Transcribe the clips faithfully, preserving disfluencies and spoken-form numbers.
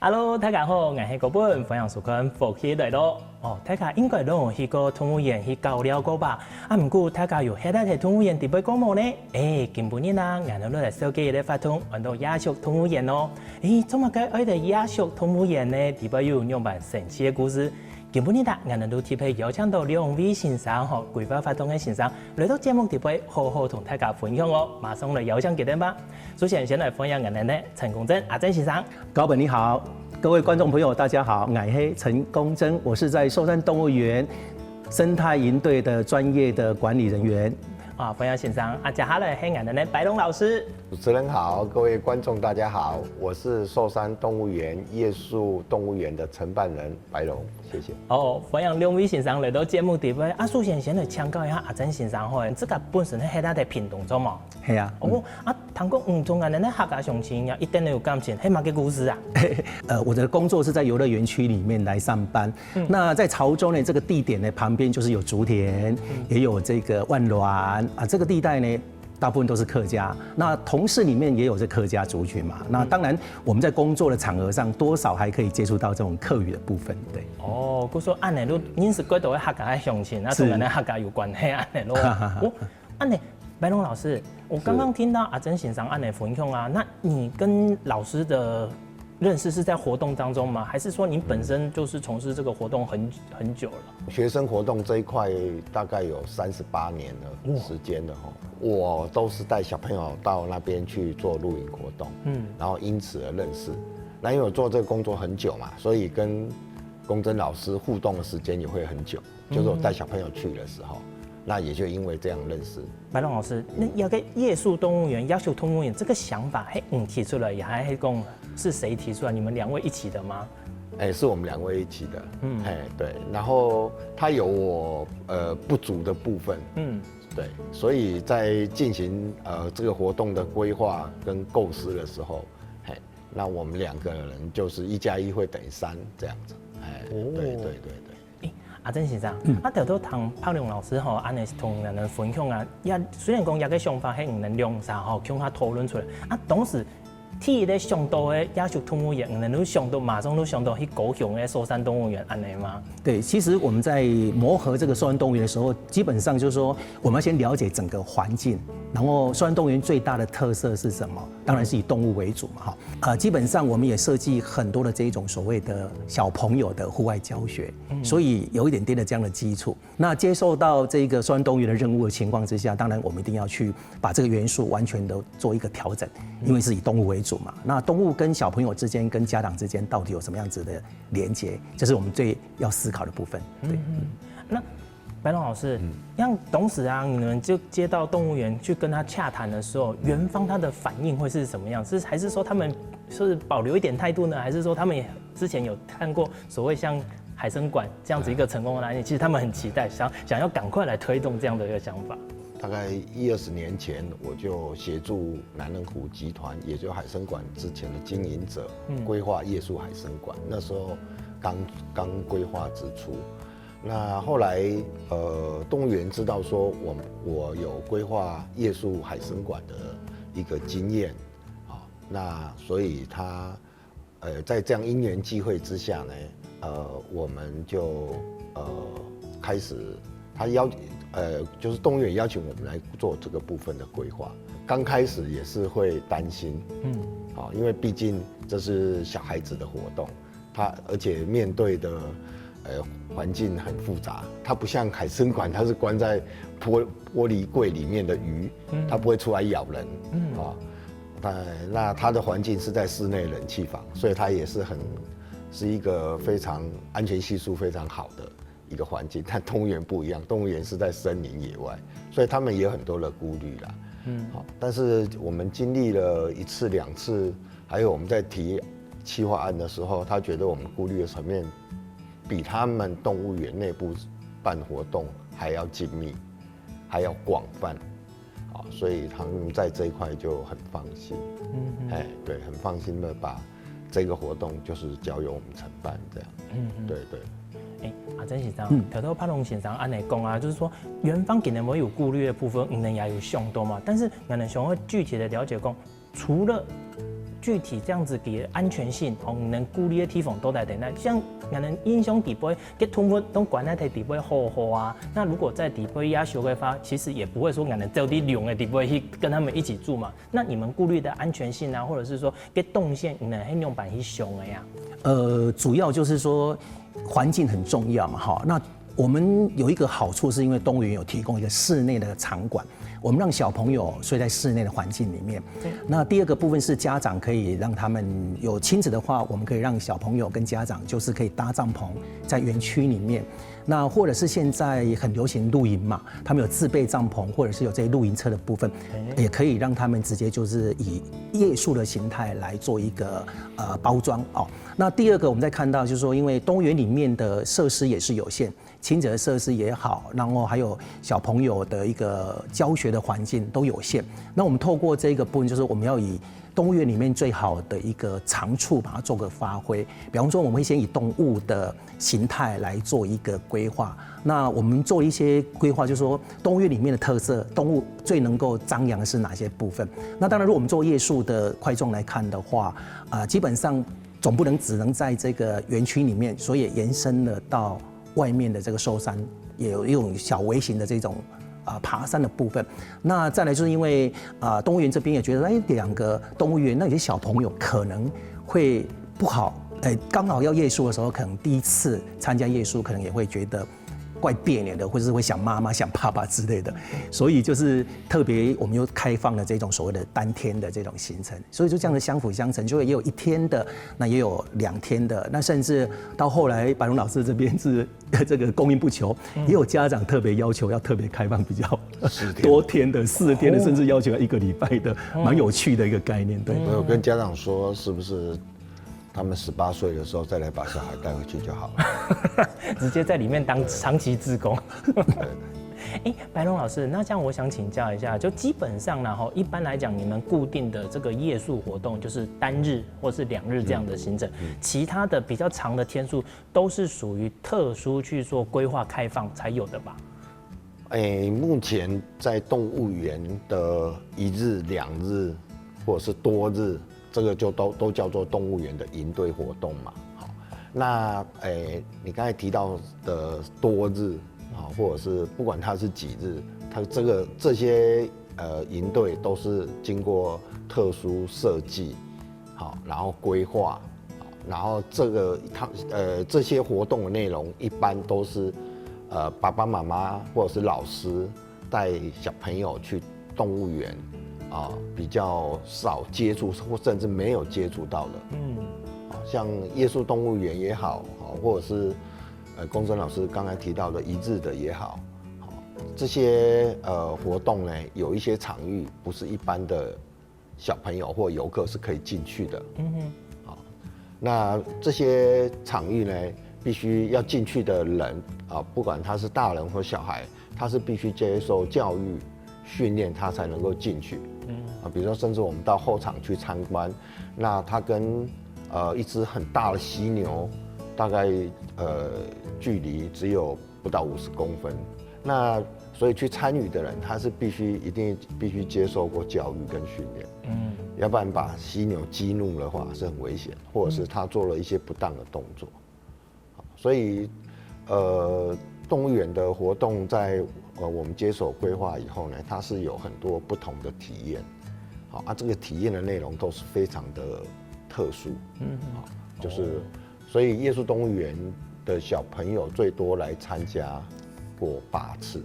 Hello，大家好，𠊎係高本，歡迎收看《福氣來了》。哦，大家應該都有去過動物園去搞尞過吧？啊，毋過大家有歇到在動物園裡背過無呢？誒，今晡日啊，𠊎兜來紹介一個活動，安到野宿動物園哦。誒，做麼个愛在野宿動物園呢？裡背又有仰般神奇个故事？今晡日啊，𠊎兜特別邀請到兩位先生吼，規劃活動个先生，來到節目裡背，好好同大家分享哦。馬上來邀請佢兜吧。首先，先來歡迎𠊎兜个陳公正阿正先生。 高本你好，各位觀眾朋友大家好，𠊎係陳公正，我是在壽山動物園生態營隊的專業的管理人員。啊，歡迎先生。啊，接下來係𠊎兜个白龍老師。主持人好，各位觀眾大家好，我是壽山動物園夜宿動物園的承辦人白龍，謝謝。哦，歡迎兩位先生來到節目裡背。啊，首先先來請教一下阿正先生吼，自家本身係歇到在屏東做無？係啊，哦，啊，聽講你同𠊎兜个客家鄉親也一定有感情，係麼个故事啊？呃，我的工作是在遊乐园区裡面來上班。那在潮州呢，這個地點呢，旁邊就是有竹田，也有這個萬巒啊，這個地帶呢，大部分都是客家。那同事裡面也有這客家族群嘛。那當然，我們在工作的場合上，多少還可以接觸到這種客語的部分，對。哦，故所恁呢，你認識幾多个客家个鄉親，啊，是同𠊎兜客家有關係恁呢咯。哦，恁呢，白龍老師，我剛剛聽到阿正先生恁呢分享啊，那你跟老師的認識是在活動當中嗎？還是說你本身就是從事這個活動很很久了？學生活動這一塊大概有三十八年的時間了吼，我都是帶小朋友到那邊去做露營活動，嗯，然後因此而認識。那因為我做這個工作很久嘛，所以跟公正老師互動的時間也會很久，就是我帶小朋友去的時候，那也就因為這樣認識。白龍老師，那這個夜宿動物園、野宿動物園這個想法，係你提出來，也還係講是誰提出來？你們兩位一起的嗎？哎，是我們兩位一起的，嗯，哎，對，然後他有我呃不足的部分，嗯，對，所以在進行呃這個活動的規劃跟構思的時候，嘿，那我們兩個人就是一加一會等於三這樣子，哎，對對對對。阿正先生，啊，頭頭聽柏龍老師吼，恁呢同𠊎兜分享啊，也雖然講這個想法係你兜兩儕吼共下討論出來，啊，當時第一個想到个野宿動物園，你兜就想到馬上就想到去高雄个壽山動物園恁呢嗎？對，其實我們在磨合這個壽山動物園的時候，基本上就是說，我們要先了解整個環境，然後壽山動物園最大的特色是什麼？當然是以動物為主嘛，哈。呃，基本上我們也設計很多的這一種所謂的小朋友的戶外教學，所以有一點點的這樣的基礎。那接受到這個壽山動物園的任務的情況之下，當然我們一定要去把這個元素完全的做一個調整，因為是以動物為主嘛。那動物跟小朋友之間、跟家長之間到底有什麼樣子的連接，這是我們最要思考的部分。對。那白龍老師，像當時啊，你們就接到動物園去跟他洽談的時候，園方他的反應會是什麼樣？是還是說他們是保留一點態度呢？還是說他們也之前有看過所謂像海生館這樣子一個成功的案例，其實他們很期待，想想要趕快來推動這樣的一個想法。大概一二十年前，我就協助南仁湖集團，也就海生館之前的經營者，規劃夜宿海生館。那時候剛剛規劃之初，那後來呃，動物園知道說我我有規劃夜宿海生館的一個經驗，啊，那所以他呃，在這樣因緣際會之下呢，呃，我們就呃開始，他邀呃就是動物園邀請我們來做這個部分的規劃。剛開始也是會擔心，嗯，啊，因為畢竟這是小孩子的活動，他而且面對的呃環境很複雜，它不像海生館，它是關在玻玻璃櫃裡面的魚，它不會出來咬人，啊，那那它的環境是在室內冷氣房，所以它也是很是一个非常安全系数非常好的一个环境。但动物园不一样，动物园是在森林野外，所以他们也有很多的顾虑啦。嗯，好，但是我们经历了一次两次，还有我们在提企划案的时候，他觉得我们顾虑的层面比他们动物园内部办活动还要精密，还要广泛。啊，所以他们在这一块就很放心。嗯，哎，对，很放心的把这个活动就是交由我们承办这样。嗯，对对。哎，阿珍先生，头头柏龙先生恁呢讲啊，就是说园方可能会有顾虑的部分，你们也有想到嘛，但是我们想要具体的了解讲，除了具體這樣子的安全性，哦，你能顧慮的地方到底在哪？像可能音響底背，給動物都關在底背好好啊。那如果在底背壓修的話，其實也不會說可能走到龍的底背去跟他們一起住嘛。那你們顧慮的安全性啊，或者是說給動線，你們會用板去想的呀？呃，主要就是说环境很重要嘛，哈。那我们有一个好处，是因为动物园有提供一个室内的场馆，我们让小朋友睡在室内的环境里面。那第二个部分是家长可以让他们有亲子的话，我们可以让小朋友跟家长就是可以搭帐篷在园区里面。那或者是现在很流行露营嘛，他们有自备帐篷，或者是有这些露营车的部分，也可以让他们直接就是以夜宿的形态来做一个呃包装哦。那第二个，我们再看到就是说，因为动物园里面的设施也是有限，亲子的设施也好，然后还有小朋友的一个教学的环境都有限。那我们透过这个部分，就是我们要以动物园里面最好的一个长处，把它做个发挥。比方说，我们会先以动物的形态来做一个规划。那我们做一些规划，就是说动物园里面的特色，动物最能够张扬的是哪些部分？那当然，如果我们做夜宿的块状来看的话，啊、基本上总不能只能在这个园区里面，所以延伸了到外面的这个寿山，也有一种小微型的这种啊、爬山的部分。那再来就是因为啊、动物园这边也觉得，哎，两个动物园，那有些小朋友可能会不好，哎，刚好要夜宿的时候，可能第一次参加夜宿，可能也会觉得怪别扭的，或者是会想妈妈、想爸爸之类的。所以就是特别我们又开放了这种所谓的单天的这种行程，所以就这样的相辅相成，就会也有一天的，那也有两天的，那甚至到后来白龙老师这边是这个供应不求，也有家长特别要求要特别开放比较四天多天的、四天的，甚至要求要一个礼拜的，蛮有趣的一个概念。对，我有跟家长说，是不是他们十八岁的时候再来把小孩带回去就好了？直接在里面当长期志工。哎，白龙老师，那这样我想请教一下，就基本上然后一般来讲，你们固定的这个夜宿活动就是单日或是两日这样的行程，其他的比较长的天数都是属于特殊去做规划开放才有的吧？诶，目前在动物园的一日、两日或者是多日，这个就都都叫做动物园的营队活动嘛。好，那诶，你刚才提到的多日啊，或者是不管它是几日，它这个这些呃营队都是经过特殊设计，好，然后规划，好，然后这个它呃这些活动的内容一般都是呃爸爸妈妈或者是老师带小朋友去动物园啊，比较少接触或甚至没有接触到的。嗯，像夜宿动物园也好，或者是呃公孙老师刚才提到的一日的也好，这些呃活动呢，有一些场域不是一般的小朋友或游客是可以进去的。嗯哼，好，那这些场域呢，必须要进去的人啊，不管他是大人或小孩，他是必须接受教育训练，他才能够进去。嗯，啊，比如说，甚至我们到后场去参观，那他跟呃一只很大的犀牛，大概呃距离只有不到五十公分。那所以去参与的人，他是必须一定必须接受过教育跟训练，嗯，要不然把犀牛激怒的话是很危险，或者是他做了一些不当的动作。所以，呃，动物园的活动在呃我们接手规划以后呢，它是有很多不同的体验，好啊，这个体验的内容都是非常的特殊，嗯，就是所以夜宿动物园的小朋友最多来参加过八次，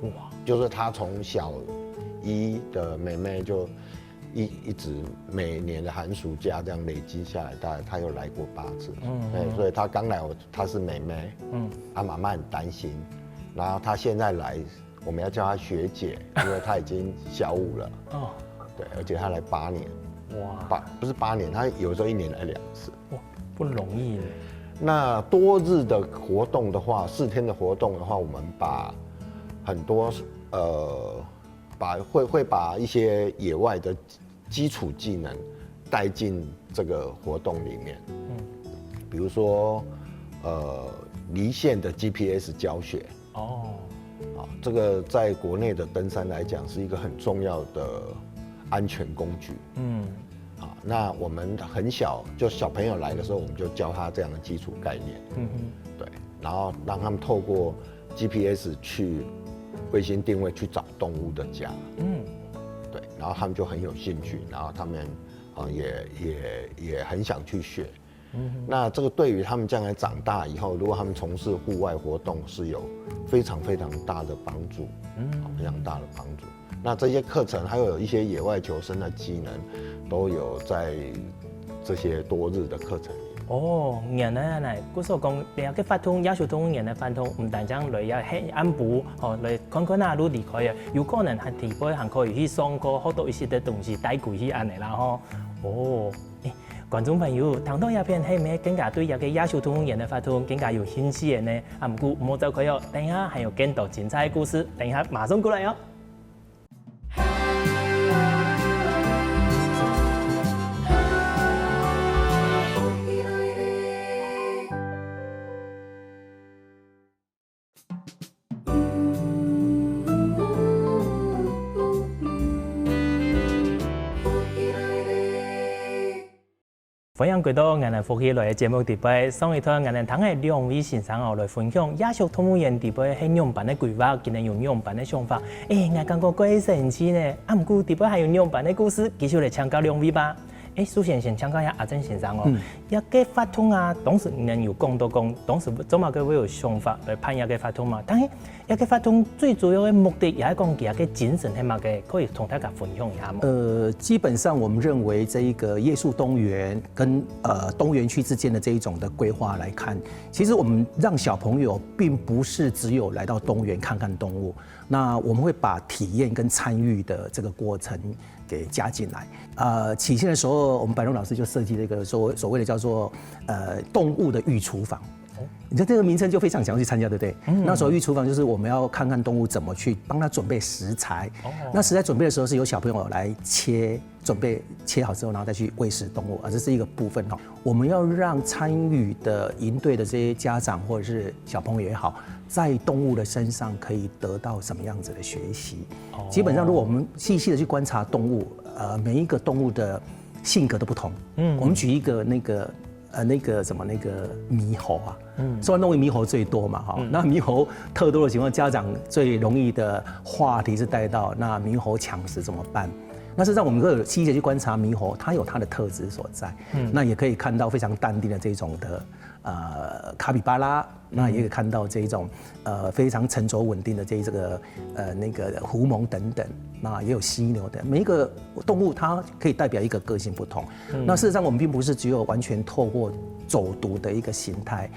哇，就是他从小一的妹妹就一一直每年的寒暑假这样累积下来，大概他有来过八次，嗯，对，所以他刚来我他是妹妹，嗯，他妈妈很担心，然后他现在来，我们要叫他学姐，因为他已经小五了，哦，对，而且他来八年，哇，八不是八年，他有时候一年来两次，哇，不容易耶。那多日的活动的话，四天的活动的话，我们把很多呃，把会会把一些野外的基础技能带进这个活动里面，嗯，比如说呃离线的 G P S 教学，哦，啊，这个在国内的登山来讲是一个很重要的安全工具，嗯，啊，那我们很小，就小朋友来的时候，我们就教他这样的基础概念，嗯哼，对，然后让他们透过 G P S 去卫星定位去找动物的家，嗯，对，然后他们就很有兴趣，然后他们啊也也也很想去学。那这个对于他们将来长大以后，如果他们从事户外活动，是有非常非常大的帮助，嗯，非常大的帮助。那这些课程还有一些野外求生的技能，都有在这些多日的课程里。哦，原來啊，故所講，這个活動，野生動物園个活動，毋單淨來這黑暗部，哦，來看看啊，就離開啊，有可能還底背還可以去上課，學到一些个東西，帶回去恁樣啦吼。哦，觀眾朋友，聽到這片係毋係更加對這个野生動物園个活動更加有興趣个呢？啊，毋過毋好走開哦，等一下還有更多精彩个故事，等一下馬上過來哦。歡迎回到𠊎等福氣來个節目直播。上一段𠊎等聽个兩位先生哦來分享野生動物園直播係仰般个規劃，佢等有仰般个想法。誒，𠊎感覺蓋神奇呢！啊，毋過直播還有仰般个故事，繼續來請教兩位吧。誒，首先先請教一下阿正先生哦，這个活動啊，當時你等有講到講，當時做麼个會有想法來辦這个活動嘛？但係這个活動最主要个目的，也係講佢个精神係麼个，可以同大家分享一下嗎？呃，基本上我们认为这一个夜宿动物园跟呃动物园区之间的这一种的规划来看，其实我们让小朋友并不是只有来到动物园看看动物，那我们会把体验跟参与的这个过程给加进来。呃，起先的时候，我们白龙老师就设计了一个所所谓的叫做呃动物的御厨房。你看这个名称就非常想要去参加，对不对？那所谓御厨房就是我们要看看动物怎么去帮它准备食材。那食材准备的时候是由小朋友来切，准备切好之后，然后再去喂食动物啊，这是一个部分哈。我们要让参与的营队的这些家长或者是小朋友也好，在动物的身上可以得到什么样子的学习？基本上，如果我们细细的去观察动物，呃，每一个动物的性格都不同。嗯，我们举一个那个呃，那个什么那个猕猴啊，嗯，虽然认为猕猴最多嘛，哈，那猕猴特多的情况，家长最容易的话题是带到那猕猴抢食怎么办？那事实上我们可以细节去观察猕猴，它有它的特质所在，嗯，那也可以看到非常淡定的这种的呃卡比巴拉，那也可以看到这一种呃非常沉着稳定的这这个呃那个狐獴等等，那也有犀牛等，每一个动物它可以代表一个个性不同。那事实上我们并不是只有完全透过走读的一个形态。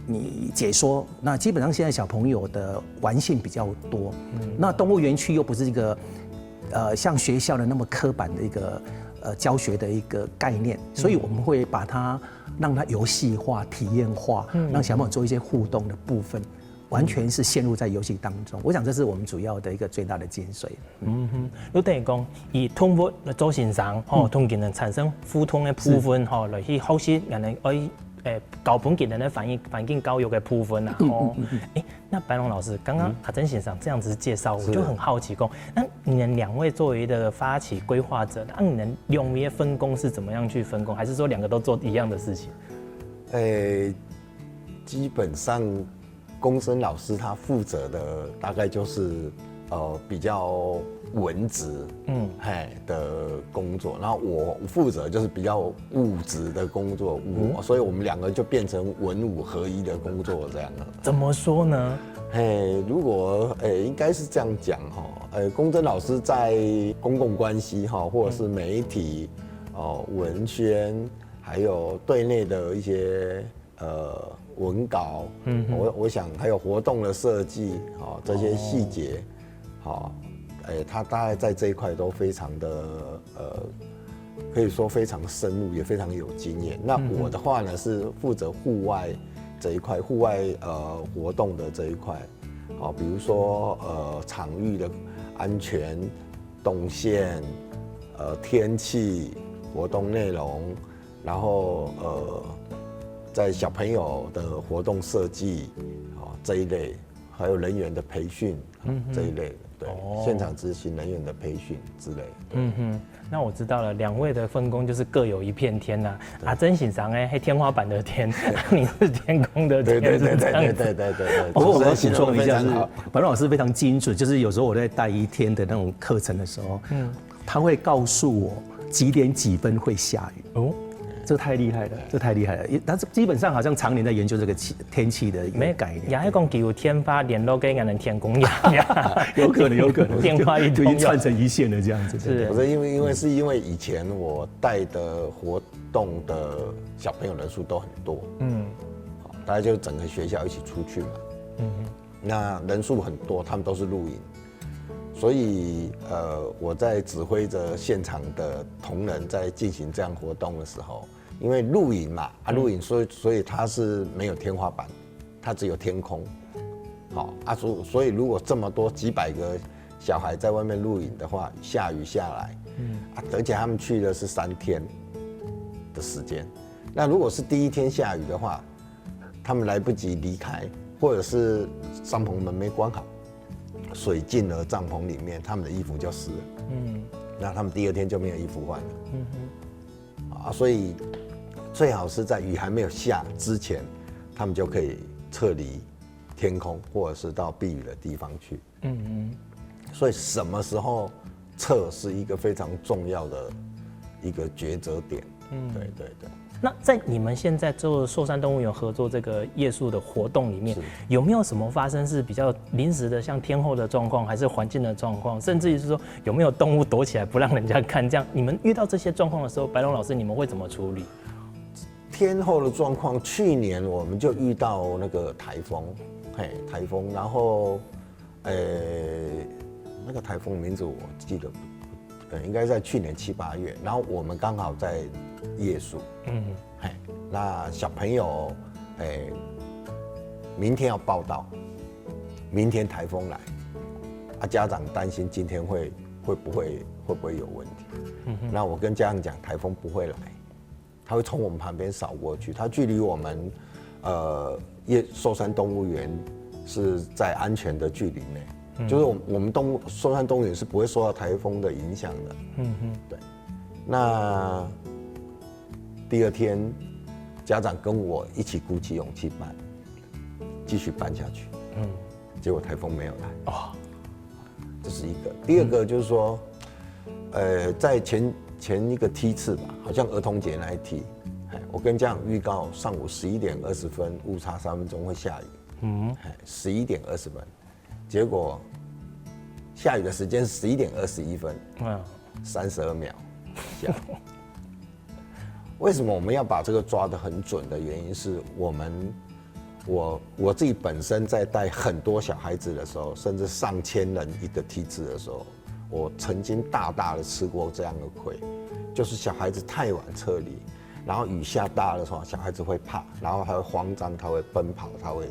你解说，那基本上现在小朋友的玩性比较多，那动物园区又不是一个呃像学校的那么刻板的一个呃教学的一个概念，所以我们会把它让它游戏化、体验化，让小朋友做一些互动的部分，完全是陷入在游戏当中。我想这是我们主要的一个最大的精髓。嗯哼，就等于讲，以动物做先生，吼，同佢人产生互动的部分，吼，来去学习，原来爱，诶，教本佢人的环境环境教育的部分啊，吼。诶，那白龙老师，刚刚阿珍先生这样子介绍，我就很好奇，讲，那你们两位作为一个发起规划者，那你们两位的分工是怎么样去分工？还是说两个都做一样的事情？诶，基本上公生老师他负责的大概就是呃比较文职，嗯，嘿的工作，然后我负责就是比较物质的工作，物，所以我们两个就变成文武合一的工作这样了。怎么说呢？嘿，如果诶应该是这样讲哈，呃，公生老师在公共关系哈，或者是媒体哦、文宣，还有对内的一些呃文稿，嗯，我我想还有活动的设计，哦，这些细节，好，哎，他大概在这一块都非常的呃，可以说非常深入，也非常有经验。那我的话呢，是负责户外这一块，户外呃活动的这一块，好，比如说呃场域的安全、动线、呃天气、活动内容，然后呃在小朋友的活动设计，哦这一类，还有人员的培训，嗯，这一类的。对，哦现场执行人员的培训之类的。嗯哼，那我知道了，两位的分工就是各有一片天呐、阿珍先生呢，是天花板的天，你是天空的天，对对对对对对对对对。不过我要补主持人形容充一下是得非常好，白龙老师非常精准，就是有时候我在带一天的那种课程的时候，嗯，他会告诉我几点几分会下雨。哦，这太厉害了，这太厉害了。他基本上好像常年在研究这个气天气的一个概念。也係講佢有天花聯絡个人天公爺，有可能，有可能，电话一通就已经串成一线了这样子。是不是因为因为是因为以前我带的活动的小朋友人数都很多，嗯，大家就整个学校一起出去嘛，嗯，那人数很多，他们都是露营，所以呃，我在指挥着现场的同仁在进行这样活动的时候，因为露营嘛，啊，露营所以所以它是没有天花板，它只有天空，好啊，所所以如果这么多几百个小孩在外面露营的话，下雨下来，嗯，啊，而且他们去的是三天的时间，那如果是第一天下雨的话，他们来不及离开，或者是帐篷门没关好，水进了帐篷里面，他们的衣服就湿了，嗯，那他们第二天就没有衣服换了，嗯哼，啊，所以最好是在雨还没有下之前，他们就可以撤离天空，或者是到避雨的地方去。嗯嗯，所以什么时候撤是一个非常重要的一个抉择点。嗯，对对对。那在你们现在做寿山动物园合作这个夜宿的活动里面，有没有什么发生是比较临时的，像天候的状况，还是环境的状况，甚至于是说有没有动物躲起来不让人家看？这样你们遇到这些状况的时候，白龙老师你们会怎么处理？天候的状况，去年我们就遇到那个台风，嘿，台风，然后，呃，那个台风名字我记得不，呃，应该在去年七八月，然后我们刚好在夜宿，嗯，嘿，那小朋友，哎，明天要报到，明天台风来，啊，家长担心今天会会不会会不会有问题？嗯哼，那我跟家长讲，台风不会来，它会从我们旁边扫过去，它距离我们呃夜寿山动物园是在安全的距离内，就是我们我们动物寿山动物园是不会受到台风的影响的。嗯哼，对。那第二天，家长跟我一起鼓起勇气搬，继续搬下去。嗯，结果台风没有来。哦，这是一个。第二个就是说，呃，在前前一个梯次吧，好像儿童节那一梯，哎，我跟家长预告上午十一点二十分，误差三分钟会下雨。嗯，哎，十一点二十分，结果下雨的时间是十一点二十一分，嗯，三十二秒下。为什么我们要把这个抓得很准的原因是我们，我我自己本身在带很多小孩子的时候，甚至上千人一个梯次的时候，我曾经大大的吃过这样的亏，就是小孩子太晚撤离，然后雨下大的时候，小孩子会怕，然后他会慌张，他会奔跑，他会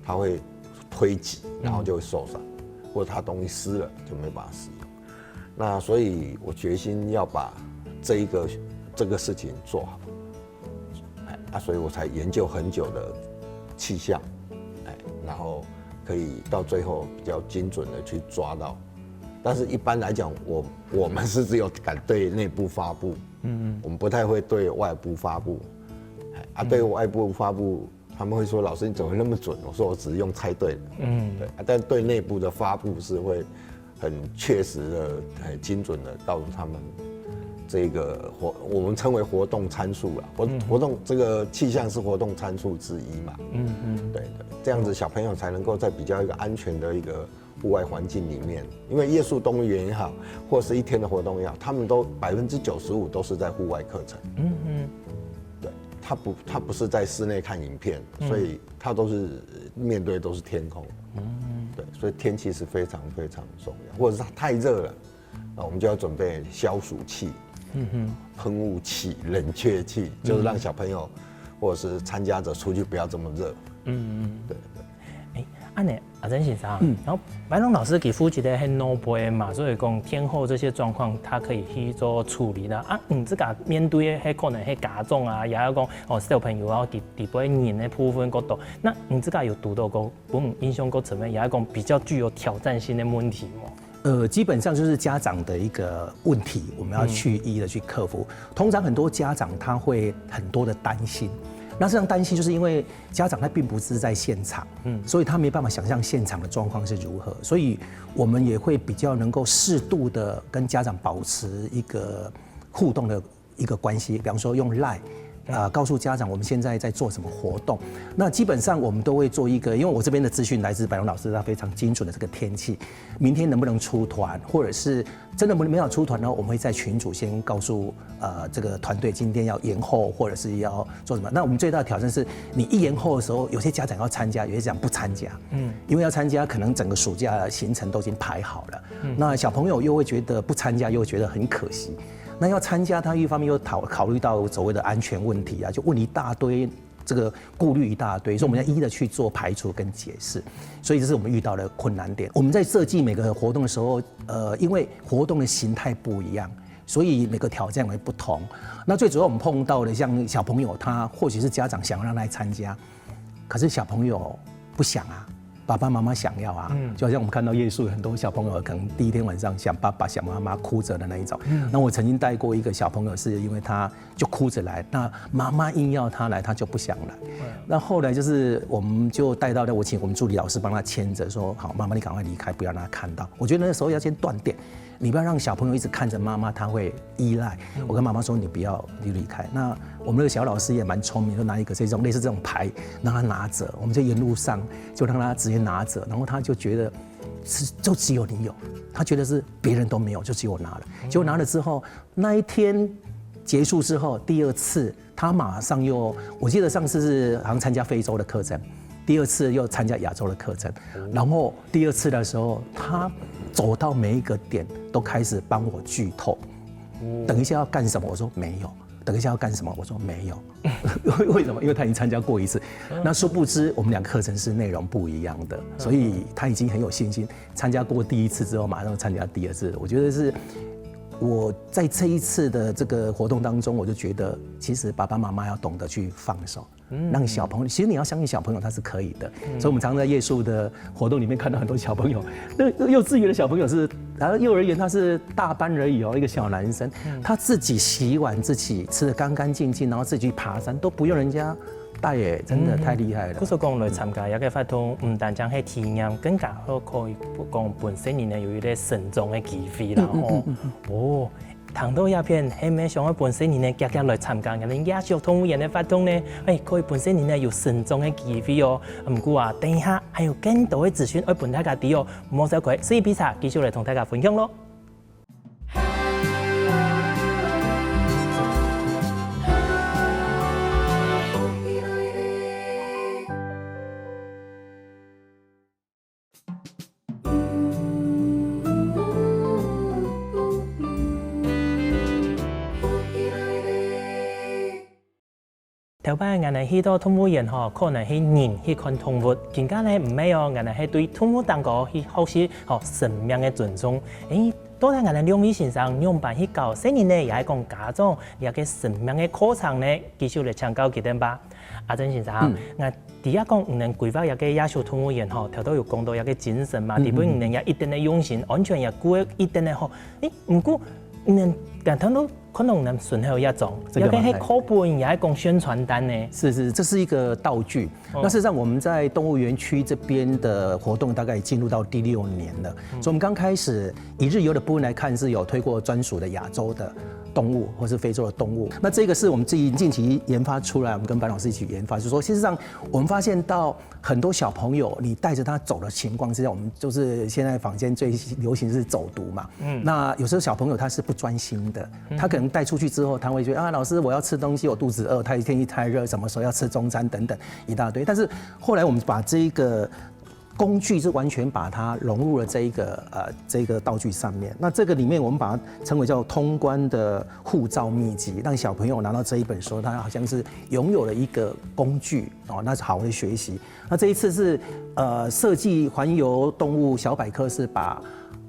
他会推挤，然后就会受伤，或者他东西湿了就没办法使用。那所以我决心要把这一个这个事情做好，哎啊，所以我才研究很久的气象，哎，然后可以到最后比较精准的去抓到。但是一般来讲，我我们是只有敢对内部发布，嗯，我们不太会对外部发布，哎啊，对外部发布，他们会说：“老师，你怎么会那么准？”我说：“我只是用猜对的。”嗯，对啊，但对内部的发布是会很确实的、很精准的告诉他们这个活，我们称为活动参数啦。活活动这个气象是活动参数之一嘛。嗯嗯，对对，这样子小朋友才能够在比较一个安全的一个户外环境里面，因为夜宿动物园也好，或是一天的活动也好，他们都百分之九十五都是在户外课程。嗯嗯，对，他不他不是在室内看影片，所以他都是面对都是天空。嗯，对，所以天气是非常非常重要，或者是它太热了，那我们就要准备消暑器、嗯哼，喷雾器、冷却器，就是让小朋友或者是参加者出去不要这么热。嗯嗯，对对。哎，恁呢，阿珍先生，然后白龙老师佢負責个係老輩嘛，所以讲天候这些状况，他可以去做处理啦。啊，你自家面对个係可能係家长啊，也有讲哦小朋友啊，佢佢个人的部分角度，那你自家有堵到过，分你印象过深个，也有讲比较具有挑战性的问题吗？呃，基本上就是家长的一个问题，我们要去一一的去克服。通常很多家长他会很多的担心，那实际上担心就是因为家长他并不是在现场，嗯，所以他没办法想象现场的状况是如何，所以我们也会比较能够适度的跟家长保持一个互动的一个关系，比方说用 Line，呃，告诉家长我们现在在做什么活动。那基本上我们都会做一个，因为我这边的资讯来自百荣老师，他非常精准的这个天气，明天能不能出团，或者是真的没有出团呢，我们会在群组先告诉呃这个团队今天要延后或者是要做什么。那我们最大的挑战是，你一延后的时候，有些家长要参加，有些家长不参加，嗯，因为要参加，可能整个暑假行程都已经排好了，嗯，那小朋友又会觉得不参加又觉得很可惜。那要参加，他一方面又考考虑到所谓的安全问题啊，就问一大堆，这个顾虑一大堆，所以我们要一一的去做排除跟解释。所以这是我们遇到的困难点。我们在设计每个活动的时候，呃，因为活动的形态不一样，所以每个挑战会不同。那最主要我们碰到的，像小朋友他或许是家长想要让他来参加，可是小朋友不想啊，爸爸妈妈想要啊，嗯，就好像我们看到夜宿有很多小朋友可能第一天晚上想爸爸想妈妈哭着的那一种。嗯，那我曾经带过一个小朋友，是因为他就哭着来，那妈妈硬要他来，他就不想来。那后来就是我们就带到那，我请我们助理老师帮他牵着，说好，妈妈你赶快离开，不要让他看到。我觉得那时候要先断电，你不要让小朋友一直看着妈妈，他会依赖。我跟妈妈说，你不要，你离开。那我们那个小老师也蛮聪明，就拿一个这种类似这种牌，让他拿着，我们就沿路上就让他直接拿着，然后他就觉得是就只有你有，他觉得是别人都没有，就只有我拿了。结果拿了之后，那一天结束之后，第二次他马上又，我记得上次是好像参加非洲的课程，第二次又参加亚洲的课程，然后第二次的时候，他走到每一个点都开始帮我剧透，等一下要干什么？我说没有。等一下要干什么？我说没有。为什么？因为他已经参加过一次。那殊不知，我们两个课程是内容不一样的，所以他已经很有信心。参加过第一次之后，马上参加第二次。我觉得是我在这一次的这个活动当中，我就觉得其实爸爸妈妈要懂得去放手。让小朋友，其实你要相信小朋友他是可以的。所以我们常常在夜宿的活动里面看到很多小朋友，那那幼稚园的小朋友是，然后幼儿园他是大班而已哦，一个小男生，他自己洗碗，自己吃的干干净净，然后自己去爬山，都不用人家带耶，真的太厉害了。故所讲来参加这个活动，毋单淨係體驗，更加好可以講本身人呢有一个成長的機會啦吼。哦，聽到這片，係毋係想愛本身人呢，遽遽來參加𠊎等夜宿動物園个活動呢？哎，可以本身人呢有成長个機會哦。毋過啊，等一下還有更多个資訊愛分大家知哦，莫走開，四季杯茶繼續來同大家分享咯。 頭擺𠊎等去到動物園吼，可能係人去看動物，今下呢毋係哦，𠊎等係對動物當中去學習吼生命个尊重。誒，到底𠊎等兩位先生仰般去教細人仔，也係講家長這个生命个課程呢？繼續來請教佢等吧。阿珍先生，𠊎知影講你等規劃這个夜宿動物園吼，頭頭有講到這个精神嘛，裡背你等也一定个用心，安全也顧一定个吼。誒，毋過你等感覺到 可能你等身後一張，這个嘛，這个係課本，也係講宣傳單呢。是是，這是一个道具。那事實上，我们在动物园区这边的活动大概已进入到第六年了。所以我们刚开始以日游的部分来看，是有推过专属的亚洲的动物，或是非洲的动物。那这个是我们最近近期研发出来，我们跟班老师一起研发，就是说，事实上我们发现到 很多小朋友，你带着他走的情况之下，我们就是现在坊间最流行是走读嘛。嗯，那有时候小朋友他是不专心的，他可能带出去之后，他会觉得啊，老师，我要吃东西，我肚子饿，他天气太热，什么时候要吃中餐等等一大堆。但是后来我们把这一个工具是完全把它融入了这一个呃这个道具上面。那这个里面我们把它称为叫通关的护照秘籍，让小朋友拿到这一本书，他好像是拥有了一个工具哦，那是好的学习。那这一次是呃设计环游动物小百科，是把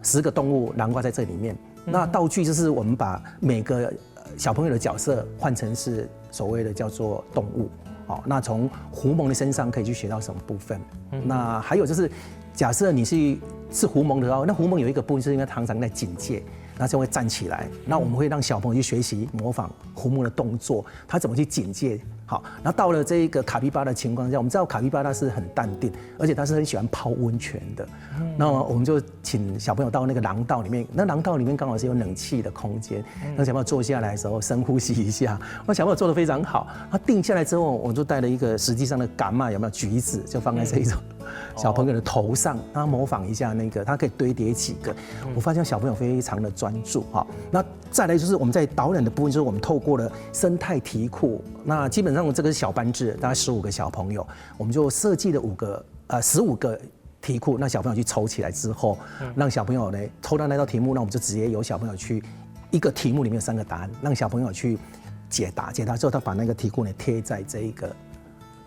十个动物囊括在这里面。那道具就是我们把每个呃小朋友的角色换成是所谓的叫做动物。好，那从狐獴的身上可以去学到什么部分？那还有就是，假设你是是狐獴的话，那狐獴有一个部分是因为常常在警戒，那就会站起来。那我们会让小朋友去学习模仿狐獴的动作，他怎么去警戒。好，那到了这一个卡皮巴拉的情况下，我们知道卡皮巴拉是很淡定，而且他是很喜欢泡温泉的。那我们就请小朋友到那个廊道里面，那廊道里面刚好是有冷气的空间，让小朋友坐下来的时候深呼吸一下。那小朋友做得非常好，他定下来之后，我就带了一个实际上的蛤蟆，有没有橘子，就放在这一种小朋友的头上，让他模仿一下那个，他可以堆叠几个。我发现小朋友非常的专注哈。那再来就是我们在导览的部分，就是我们透过了生态题库，那基本上这个是小班制，大概十五个小朋友，我们就设计了五个呃十五个题库，让小朋友去抽起来之后，让小朋友呢抽到那道题目，那我们就直接由小朋友去一个题目里面有三个答案，让小朋友去解答，解答之后他把那个题库呢贴在这一个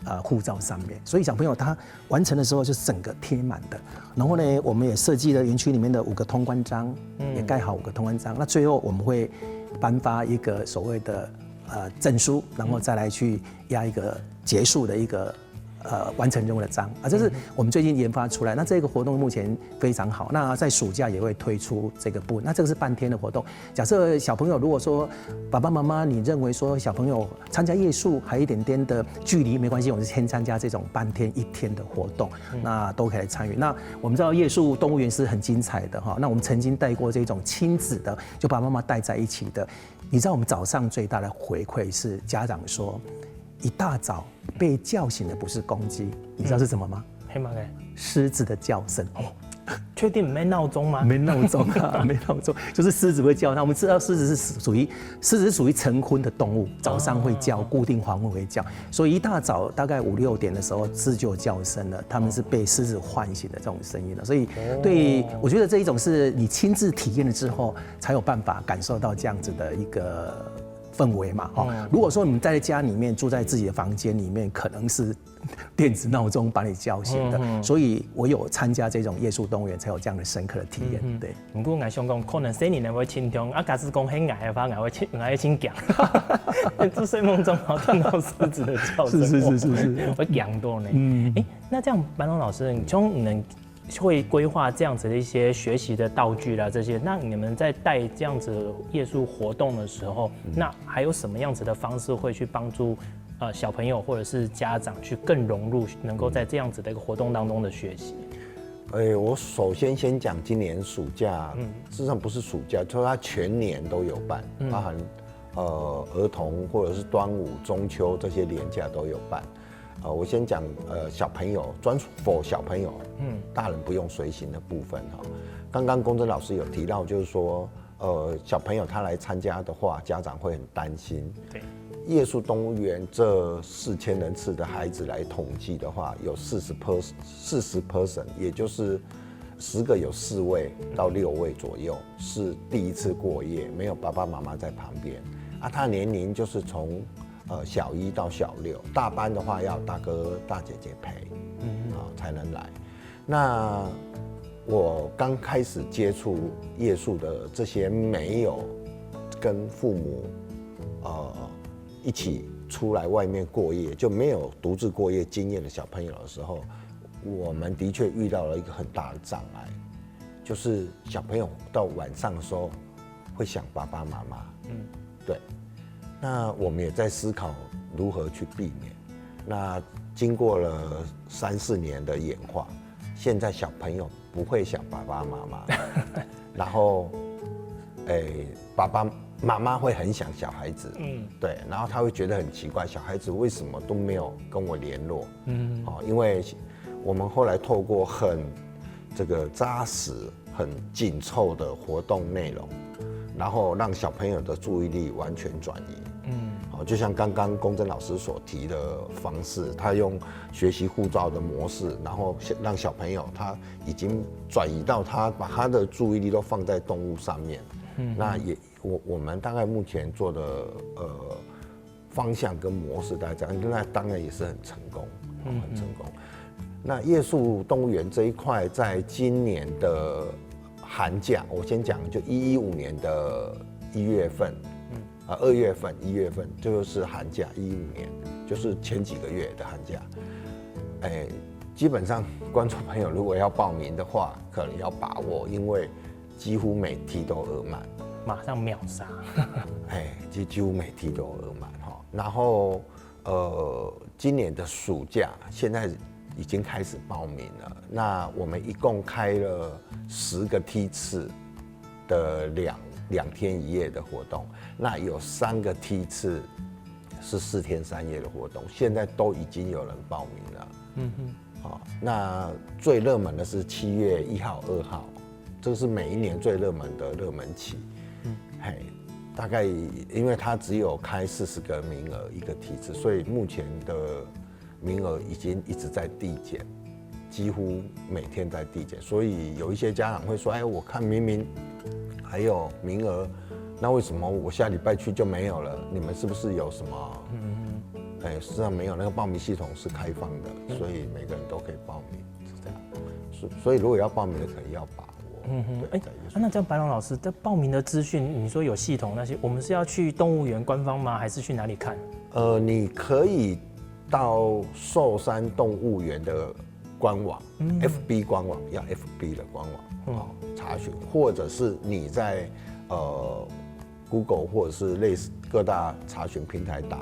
呃护照上面，所以小朋友他完成的时候就整个贴满的。然后呢，我们也设计了园区里面的五个通关章，也盖好五个通关章。那最后我们会颁发一个所谓的呃证书，然后再来去压一个结束的一个呃完成任务的章啊，这是我们最近研发出来。那这个活动目前非常好，那在暑假也会推出这个部分。那这个是半天的活动。假设小朋友如果说爸爸妈妈你认为说小朋友参加夜宿还有一点点的距离没关系，我们先参加这种半天一天的活动，那都可以来参与。那我们知道夜宿动物园是很精彩的哈，那我们曾经带过这种亲子的，就把妈妈带在一起的。你知道我们早上最大的回馈是家长说，一大早被叫醒的不是公鸡，你知道是什么吗？黑马哎，狮子的叫声哦。确定没闹钟吗？没闹钟啊，没闹钟，就是狮子会叫。那我们知道狮子是属于狮子是属于晨昏的动物，早上会叫，固定黄昏会叫，所以一大早大概五六点的时候，狮子就有叫声了。他们是被狮子唤醒的这种声音了，所以对，我觉得这一种是你亲自体验了之后，才有办法感受到这样子的一个氛围嘛。哈，如果说你们在家里面住在自己的房间里面，可能是电子闹钟把你叫醒的，所以我有参加这种夜宿动物园，才有这样的深刻的体验。对，不过我想讲，可能生理人会轻松，啊，假使讲很矮的话，我会轻，我会轻讲。做睡梦中好听到狮子的叫声，是是是是是，我讲多呢。嗯，哎，那这样，班龙老师，你从你们会规划这样子的一些学习的道具啦，这些，那你们在带这样子夜宿活动的时候，那还有什么样子的方式会去帮助呃小朋友或者是家长去更融入，能够在这样子的一个活动当中的学习？哎，我首先先讲今年暑假，嗯，事实上不是暑假，就是他全年都有办，包含呃儿童或者是端午、中秋这些连假都有办。呃，我先讲呃小朋友专属 for 小朋友，嗯，大人不用随行的部分哈。刚刚公正老师有提到，就是说呃小朋友他来参加的话，家长会很担心。对，夜宿动物园这四千人次的孩子来统计的话，有四十 percent，四十 percent，也就是十个有四位到六位左右是第一次过夜，没有爸爸妈妈在旁边。啊，他年龄就是从呃小一到小六，大班的话要大哥大姐姐陪，嗯，啊才能来。那我刚开始接触夜宿的这些没有跟父母呃一起出来外面过夜，就没有独自过夜经验的小朋友的时候，我们的确遇到了一个很大的障碍，就是小朋友到晚上的时候会想爸爸妈妈。嗯，对。那我们也在思考如何去避免。那经过了三四年的演化，现在小朋友不会想爸爸妈妈，然后，哎，爸爸妈妈会很想小孩子，嗯，对，然后他会觉得很奇怪，小孩子为什么都没有跟我联络？嗯，哦，因为我们后来透过很这个扎实、很紧凑的活动内容，然后让小朋友的注意力完全转移。嗯，好，就像刚刚公正老师所提的方式，他用学习护照的模式，然后让小朋友他已经转移到他把他的注意力都放在动物上面。嗯，那也我我们大概目前做的呃方向跟模式大概这样，那当然也是很成功，很成功。那夜宿动物园这一块，在今年的寒假，我先讲，就一一五年的一月份，嗯，啊，二月份、一月份就是寒假，一五年，就是前几个月的寒假。哎，基本上观众朋友如果要报名的话，可能要把握，因为几乎每梯都额满。马上秒杀。哎，几几乎每梯都额满哈。然后呃，今年的暑假现在已经开始报名了。那我们一共开了十个梯次的两两天一夜的活动，那有三个梯次是四天三夜的活动，现在都已经有人报名了。嗯哼。好，那最热门的是七月一号、二号，这个是每一年最热门的热门期。嗯，嘿，大概因为它只有开四十个名额一个梯次，所以目前的名额已经一直在递减，几乎每天在递减。所以有一些家长会说：“哎，我看明明还有名额，那为什么我下礼拜去就没有了？你们是不是有什么？”嗯，哎，实际上没有，那个报名系统是开放的，所以每个人都可以报名，是这样。所所以如果要报名的，可能要把握。嗯哼，哎，那这样白龙老师在报名的资讯，你说有系统那些，我们是要去动物园官方吗？还是去哪里看？呃，你可以到寿山动物园的官网，嗯，F B 官网，要 F B 的官网，嗯，哦，查询，或者是你在呃 Google 或者是类似各大查询平台打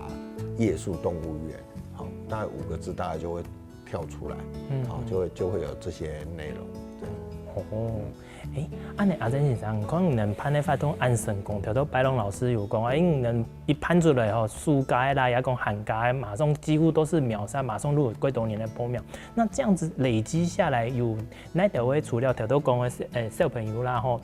夜宿动物园，好，大概五个字，大概就会跳出来，嗯，好，就会就会有这些内容，对。哦。哎，恁呢阿珍先生，可能你办个活动恁成功，頭頭白龍老師有講，哎，你一辦出來吼，暑假啦，也講寒假，馬上幾乎都是秒殺，馬上都有幾多人來報名。那這樣子累積下來，有哪兜位除了頭頭講个小，呃，小朋友啦吼，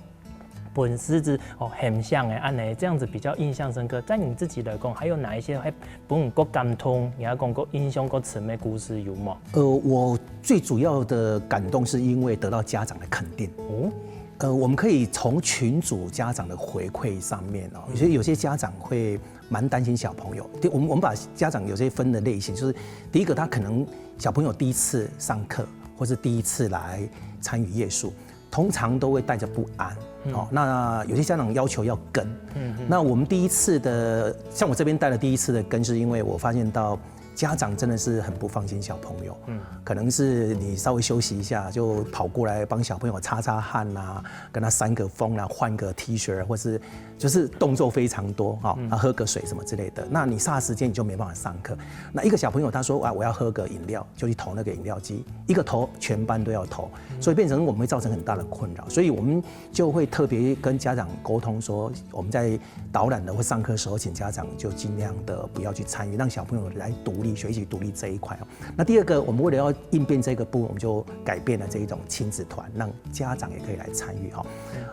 本身是哦很像的，恁呢這樣子比較印象深刻。在你自己來講，還有哪一些還分你較感動，也講較印象較深的故事有無？呃，我最主要的感动是因为得到家长的肯定。哦，呃，我们可以从群组家长的回馈上面哦，有些有些家长会蛮担心小朋友。对，我们我们把家长有些分的类型，就是第一个他可能小朋友第一次上课，或是第一次来参与夜宿，通常都会带着不安。哦，那有些家长要求要跟，嗯，那我们第一次的，像我这边带了第一次的跟，是因为我发现到家长真的是很不放心小朋友，嗯，可能是你稍微休息一下，就跑过来帮小朋友擦擦汗啊，跟他扇个风啊，换个 T 恤，或是就是动作非常多哈，啊喝个水什么之类的。那你霎时间你就没办法上课。那一个小朋友他说啊，我要喝个饮料，就去投那个饮料机，一个投全班都要投，所以变成我们会造成很大的困扰。所以我们就会特别跟家长沟通说，我们在导览的或上课的时候，请家长就尽量的不要去参与，让小朋友来独立学习独立这一块哦。那第二个，我们为了要应变这个部分，我们就改变了这一种亲子团，让家长也可以来参与哈。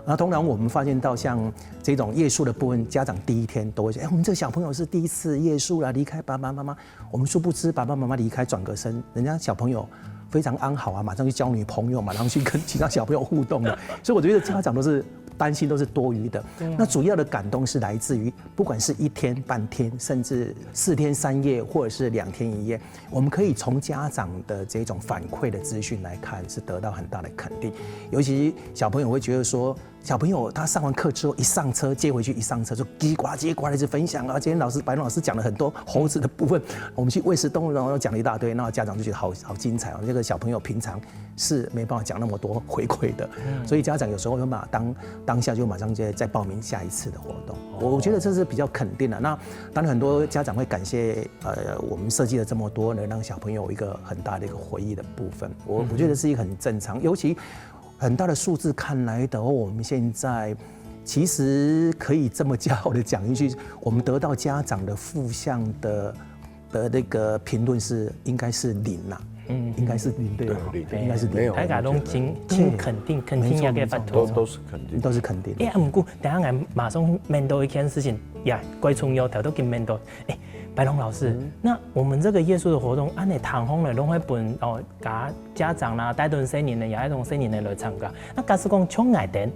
那通常我们发现到像这种夜宿的部分，家长第一天都会说，哎，我们这个小朋友是第一次夜宿啦，离开爸爸妈妈。我们殊不知，爸爸妈妈离开转个身，人家小朋友非常安好啊，马上去交女朋友嘛，然后去跟其他小朋友互动了。所以我觉得家长都是担心都是多余的。那主要的感动是来自于，不管是一天、半天，甚至四天三夜，或者是两天一夜，我们可以从家长的这种反馈的资讯来看，是得到很大的肯定。尤其小朋友会觉得说，小朋友他上完课之后一上车，接回去一上车就叽呱叽呱的一直分享啊，今天老师白龙老师讲了很多猴子的部分，我们去喂食动物，然后讲了一大堆，那家长就觉得好好精彩哦。这个小朋友平常是没办法讲那么多回馈的，所以家长有时候就马当当下就马上就在报名下一次的活动。我我觉得这是比较肯定的。那当然很多家长会感谢呃我们设计了这么多呢，让小朋友有一个很大的一个回忆的部分。我我觉得是一个很正常，尤其很大的数字看来的话，我们现在其实可以这么骄傲的讲一句，我们得到家长的负向的的那个评论是应该是零啦，嗯，应该是零对吧？对，零应该是零，没有大家都真真肯定，肯定也个拜托。都都是肯定。都是肯定。哎，毋过等下俺马上面对一件事情，呀，怪重要，头都跟面对。哎，白龙老师，那我们这个夜宿的活动，按呢谈好了，拢会分哦，甲家长啦，带同細人的，也带同细人的来参加。那假使讲像𠊎等，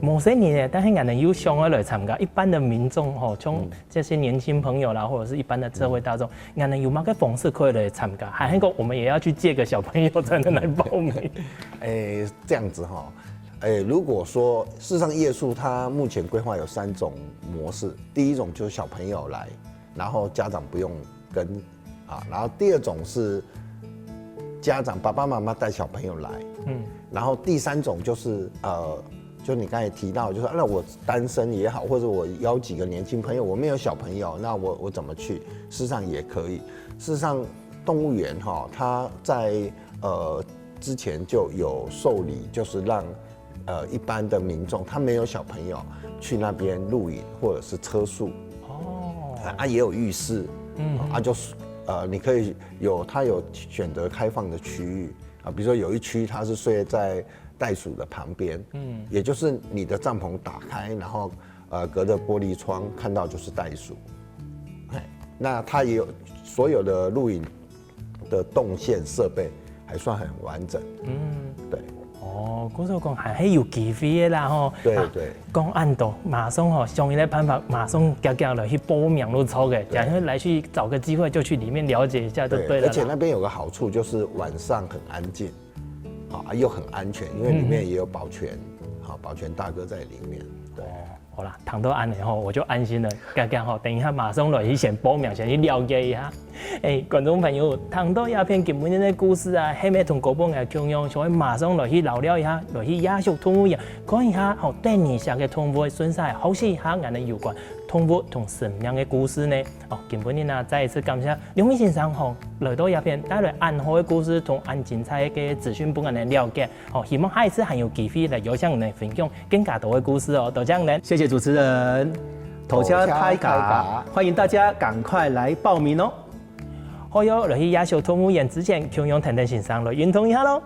无细人的，但是俺等有想要来参加，一般的民众吼，像这些年轻朋友啦，或者是一般的社会大众，俺等有么个方式可以来参加？还是讲我们也要去借个小朋友才能来报名？诶，这样子哈，哎，如果说事实上夜宿它目前规划有三种模式，第一种就是小朋友来，然后家长不用跟啊，然后第二种是家长爸爸妈妈带小朋友来，嗯，然后第三种就是呃，就你刚才提到，就是啊那我单身也好，或者我邀几个年轻朋友，我没有小朋友，那我我怎么去？事实上也可以。事实上，动物园哈，它在呃之前就有受理，就是让呃一般的民众，他没有小朋友去那边露营或者是车宿，哦，啊也有浴室，嗯，啊就是呃你可以有它有选择开放的区域啊，比如说有一区它是睡在袋鼠的旁边，嗯，也就是你的帐篷打开，然后呃隔着玻璃窗看到就是袋鼠，嘿，那它也有所有的露营的动线设备还算很完整。嗯，对。哦，故所講還係有機會个啦吼。對，啊，對。講恁多，馬上吼，想一个辦法，馬上遽遽來去報名就著个，對，然後來去找個機會就去裡面了解一下就對了啦。而且那边有个好處就是晚上很安静，好，啊，又很安全，因为里面也有保全，嗯，好，保全大哥在里面。对。哦，好啦，談到恁樣吼，我就安心了。遽遽吼，等一下馬上來去先報名，先去了解一下。哎，觀眾朋友，聽到這片今晡日个故事啊，係毋係同哥本人共樣，想愛馬上來去尞尞一下，來去野宿動物園，看一下吼，等你寫个動物，順續學習一下𠊎等有關動物同生命个故事呢？哦，今晡日啊，再一次感謝梁明先生吼，來到這片帶來恁好个故事同恁精彩个資訊分𠊎等了解。 好，希望下一次還有機會來邀請你分享更加多个故事哦。多謝你。謝謝主持人，多謝大家，歡迎大家趕快來報名哦。好喲，來去野宿動物園之前，共樣跈等先生來運動一下囉。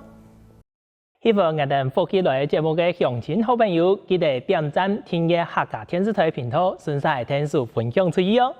喜歡𠊎等福氣來个節目个鄉親好朋友，記得點讚、訂閱客家電視台頻道，順續同手分享出去哦。